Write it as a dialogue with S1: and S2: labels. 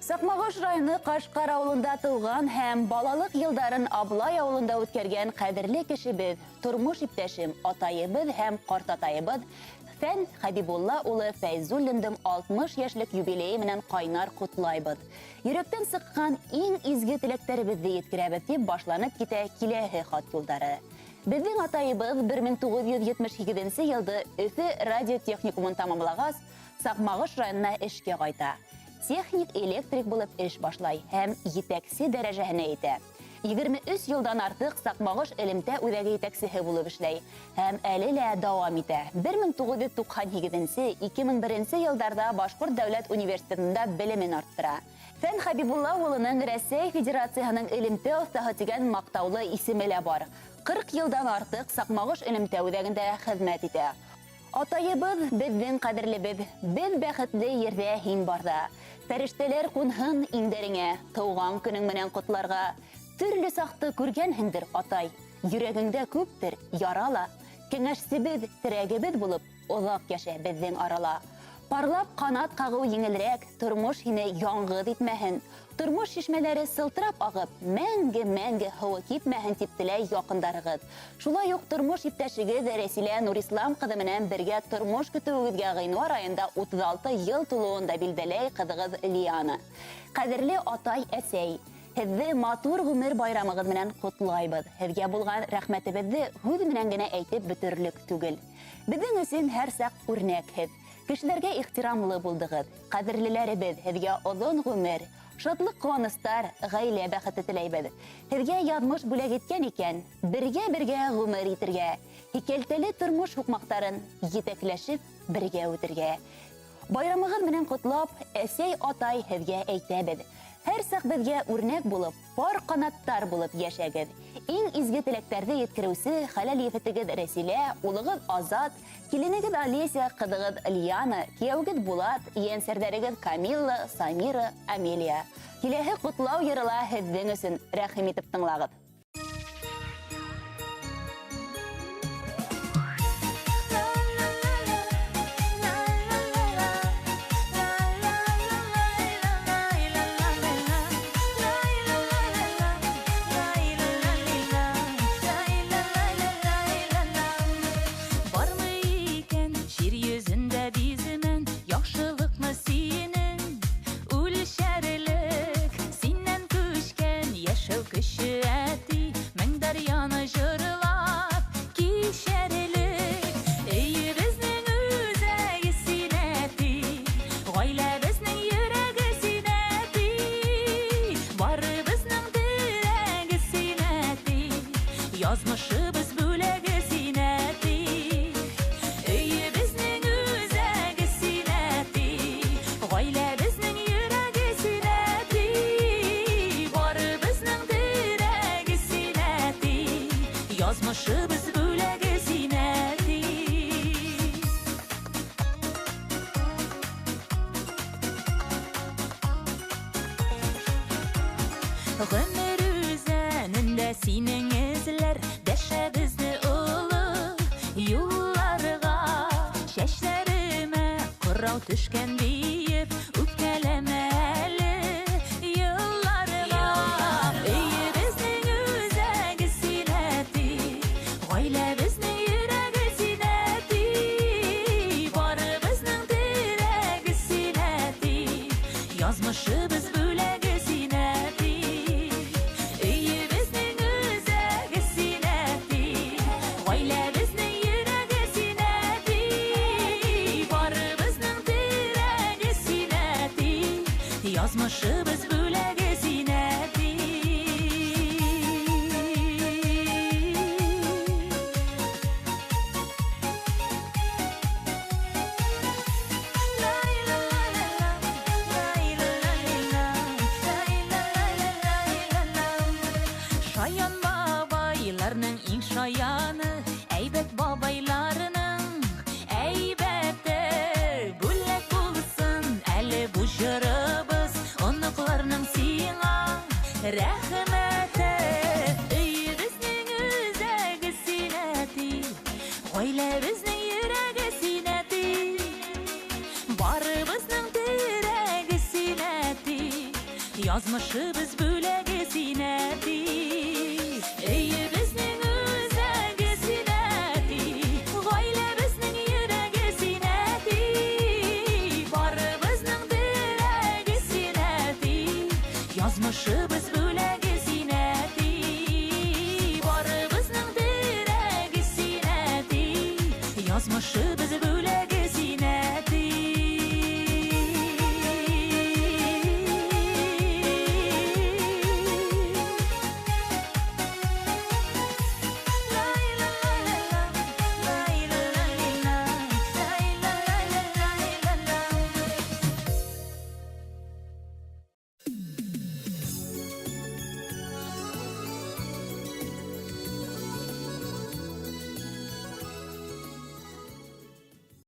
S1: Саҡмағош районы Ҡашҡар ауылында тыуған һәм балалыҡ йылдарын Аблай ауылында үткәргән ҡәҙерле кешебеҙ, тормош иптәшем, атайыбыҙ һәм ҡартатайыбыҙ Фән Хәбибулла улы Фәйзуллиндың 60 йәшлек юбилейы менән ҡайнар ҡотлайбыҙ. Йөрәктән сыҡҡан иң изге теләктәребеҙҙе еткерәбеҙ, тип башланып китә киләһе хат юлдары. Беҙҙең атайыбыҙ 1978 йылды Өфө радиотехникумын тамамлағас, Саҡмағош районына эшкә ҡайта. Техник-электрик булып эш башлай һәм етәксе дәрәжәһенә етә. 23 йылдан артыҡ Саҡмағош элемтә үҙәге етәксеһе булып эшләй һәм әле лә дауам итә. 1998-2001 йылдарҙа Башҡорт дәүләт университетында белемен арттыра. Фән Хәбибулла улының Рәсәй Федерацияһының элемтә оҫтаһы тигән маҡтаулы исеме лә бар. 40 йылдан артыҡ Саҡмағош элемтә үҙәгендә хеҙмәт итә. Атайыбыҙ, беҙҙең ҡәҙерлебеҙ, беҙ бәхетле ерҙә һин барҙа. Фәрештәләр ҡунһын иңдәреңә, тыуған көнөң менән ҡотларға. Төрлө саҡты күргәнһеңдер, атай, йөрәгеңдә күптер яра ла. Кәңәшсебеҙ, терәгебеҙ булып, оҙаҡ йәшә беҙҙең арала. Парлап ҡанат ҡағыу еңелерәк, тормош һине яңғыҙ итмәһен. Тормош шишмәләре сылтырап ағып, мәңге-мәңге һыуы кипмәһен, тип теләй яҡындарығыҙ. Шулай уҡ тормош иптәшегеҙ Рәсилә Нурислам ҡыҙы менән бергә тормош көтөүегеҙгә ғинуар айында 36 йыл тулыуын да билдәләй ҡыҙығыҙ Лиана. Ҡәҙерле атай-әсәй, һеҙҙе матур ғүмер байрамығыҙ менән ҡотлайбыҙ. Һеҙгә булған рәхмәтебеҙҙе һүҙ менән генә әйтеп бөтөрлөк түгел. Беҙҙең өсөн һәр саҡ үрнәкһеҙ. Кешеләргә ихтирамлы булдығыҙ. Ҡәҙерлеләребеҙ, һеҙгә оҙон ғүмер, шатлыҡ-ҡыуаныстар, ғаилә бәхете теләйбеҙ. Һеҙгә яҙмыш бүләк иткән икән, бергә-бергә ғүмер итергә, һикәлтәле тормош һуҡмаҡтарын етәкләшеп бергә үтергә. Байрамығыҙ менән ҡотлап, әсәй-атай һеҙгә әйтәбеҙ. Һәр саҡ беҙгә үрнәк булып, пар ҡанаттар булып йәшәгеҙ. Иң изге теләктәрҙе еткереүсе хәләл ефетегеҙ Рәсилә, улығыҙ Азат, киленегеҙ Олеся, ҡыҙығыҙ Лиана, кейәүегеҙ Булат, ейәнсәрҙәрегеҙ Камилла, Самира, Амелия. Киләһе ҡотлау йыры ла һеҙҙең өсөн, рәхим итеп тыңлағыҙ.
S2: Бармы икән җир йөзендә биземен яхшылыкны синең үлчәрлек, синнән күчкән яшәү көче әти, мең дәрьяны җырлап кичәрлек. Өебезнең үзәге син, әти, гаиләбезнең йөрәге син, әти, барыбызның терәге син, әти, язмышыбыз бүләге син, әти. Өебезнең үзәге син, әти, гаиләбезнең йөрәге син, әти, барыбызның терәге син, әти, язмышыбыз бүләге син, әти. Гомер үзәнендә синең эзләр дәшә безне олы юлларга. Чәчләремә кырау төшкән диеп үпкәләмә әле елларга. Өебезнең үзәге син, әти, гаиләбезнең йөрәге син, әти, барыбызның терәге син, әти, язмышыбыз бүләге син, әти. Өебезнең үзәге син, әти, гаиләбезнең йөрәге син, әти, барыбызның терәге син, әти, язмышыбыз бүләге син, әти. Шаян бабайларның иң шаяны, әйбәт бабайларының әйбәте. Бүләк булсын әле бу җырыбыз, оныкларның сиңа рәхмәте. Өебезнең үзәге син, әти, гаиләбезнең йөрәге син, әти, барыбызның терәге син, әти, Язмышыбыз бүләге синә.